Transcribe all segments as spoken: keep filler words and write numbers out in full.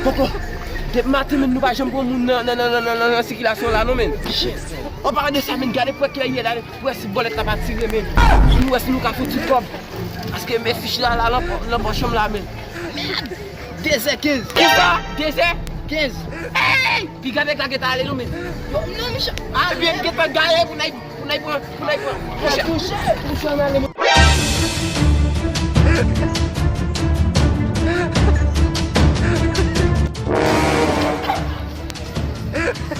Poko. Depi maten, menm nou pa janm pran moun nan, nan, nan sikilasyon la, non, menm. An palan de sa, menm, gade pou wè kilè li ye la, pou wè si bòlèt la pa tire, menm. Pou nou wè si nou ka fouti kòb. Paske men fich la, la, nan, nan pòch chanm la, menm. Mèd! Dezè kenz. Kisa? Dezè? Kenz. Ey! Piga nèg la gentan ale, non, menm. Yo, non, Michel. Ah, ebyen, gentan gaye pou n al Pou n al pran, pou n al pran. Touche, touche, touche, ann ale.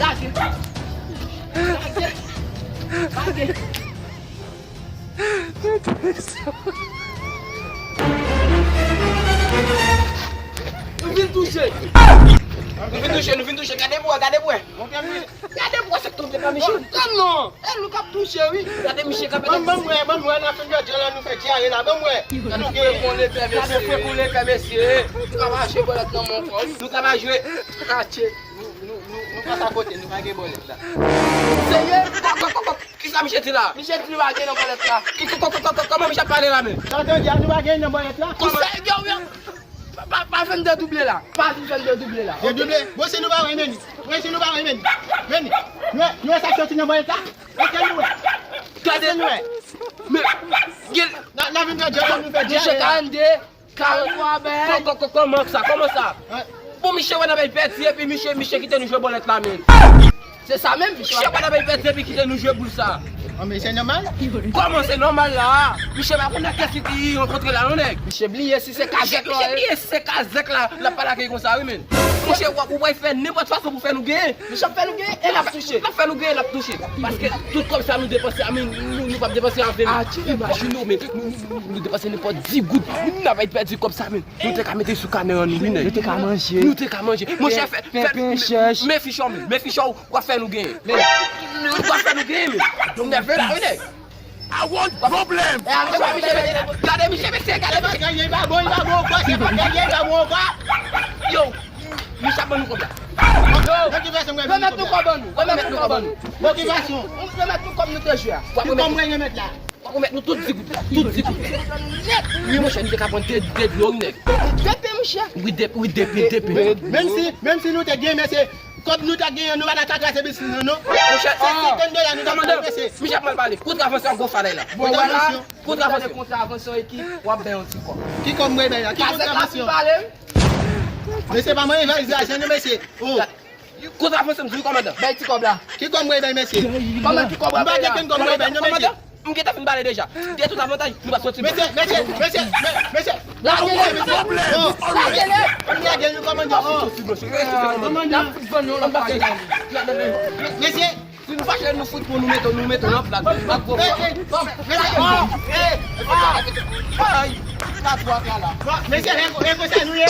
Lage. Lage. Lage. Nou vin touche. Nou vin touche, nou vin touche. Gade pou wè, gade pou wè. Gade pou wè sa k tonbe pa Michel. Tann non. E nou k ap touche, wi. Gade Michel k ap pete. Ban m wè, ban m wè, n ap fin fè djè la, nou fè dyare la, ban m wè. Gade fre pou lepè, mesye. Gade fre pou lepè, mesye. Nou ka mache bòlèt nan men kò, wi. Nou ka mache. Atche. Nou, nou, nou, nou pase akote, nou pa gen bòlèt la. Serye? Kò, kò, kò, kò. Kisa Michel di la? Michel di li pa gen nan bòlèt la. Ki, kò, kò, kò, kò, kò, kòman Michel ap pale la menm? Sa w te di a, nou pa gen nan bòlèt la? Kisa, yo, yo. Pa, pa, pa fè n dedouble la. Pa fè n dedouble la. Dedouble? Bon, si nou pa wè, men. Bon, si nou pa wè, men. Men. Nou wè, nou wè sa k soti nan bòlèt la? Èske nou wè? Gade. Èske nou wè? Men, gen. N a, n a vin fè djè, nou fè djè. Michel karannde, karanntwa, ben. Kò, kò, kò, kòman sa? Kòman sa? Bon, Michel wè n ap pèdi, epi Michel, Michel kite nou jwe bòlèt la, men. Se sa menm, Michel. Michel pa nan peyi pèdi epi kite nou jwe boul sa. An, men se nòmal. Kòman se nòmal la? Michel pa konn nan kiyès li rankontre la non, nèg. Michel bliye si se kazèk la. Michel bliye si se kazèk la, l ap pale ak li konsa, wi, men. Michel, w ap, ou pral fè nenpòt fason pou fè nou genyen. Michel ap fè nou genyen e l ap touche. L ap fè nou genyen, l ap touche. Paske tout kòb sa nou depanse a, men nou, nou p ap depanse avè l. Imajine w, men, nou, nou, nou depanse nenpòt dis goud. Nou n ap pèdi kòb sa, men. Nou te ka mete sou kanè an nou, wi, nèg. Nou te ka manje. Nou te ka manje. Monchè, fè, fè, men fichò, men, men fichò, w ap fè nou genyen. W ap fè nou genyen, men. Nou nève la, wi, nèg. I want problem. Gade Michel, mesye, gade Michel. Yo, Michel ap ban nou kòb la. Yo, remèt nou kòb an nou. Remèt nou kòb an nou. Bon, ki fason? Remèt nou kòb nou te jwe a. Ki kòb mwen remèt la? W ap remèt nou tout dis goud la, tout dis goud la. Wi, monchè, nou te ka pran de, de dlo, wi, nèg. De pe, monchè. Wi, de, wi, de pe, de pe. Menm si, menm si nou te gen, men se kòb nou ta genyen, nou pa ta ka trase biznis nou, non. Monchè, se senkant dola nou ta pran, men se. Michel ap mal pale. Kontravensyon ak gwo fanay la. Bon, vwala. Kontravensyon. Kontravensyon ekip, w ap bay yon ti kòb. Ki kòb mwen bay la? Ki kontravensyon? Mesye, pa mwen, evanjelize ajan nou, mesye. Oh. Kontravensyon, m di wi, kòmandan. Bay ti kòb la. Ki kòb mwen bay mesye? Kòmandan, ki kòb w ap bay la? M pa gen kenn kòb mwen bay non, mesye. M gentan fin pale deja. Gen tout avantaj, nou pa soti. Mesye, mesye, mesye, me-, mesye. Lage li. Lage li. M lage li, kòmandan. Kòmandan. Mesye. Si nou fache, nou fout pou nou mete, nou mete nan plat. Mesye. Ay, katwa kala. Mesye, e, e konsa nou ye?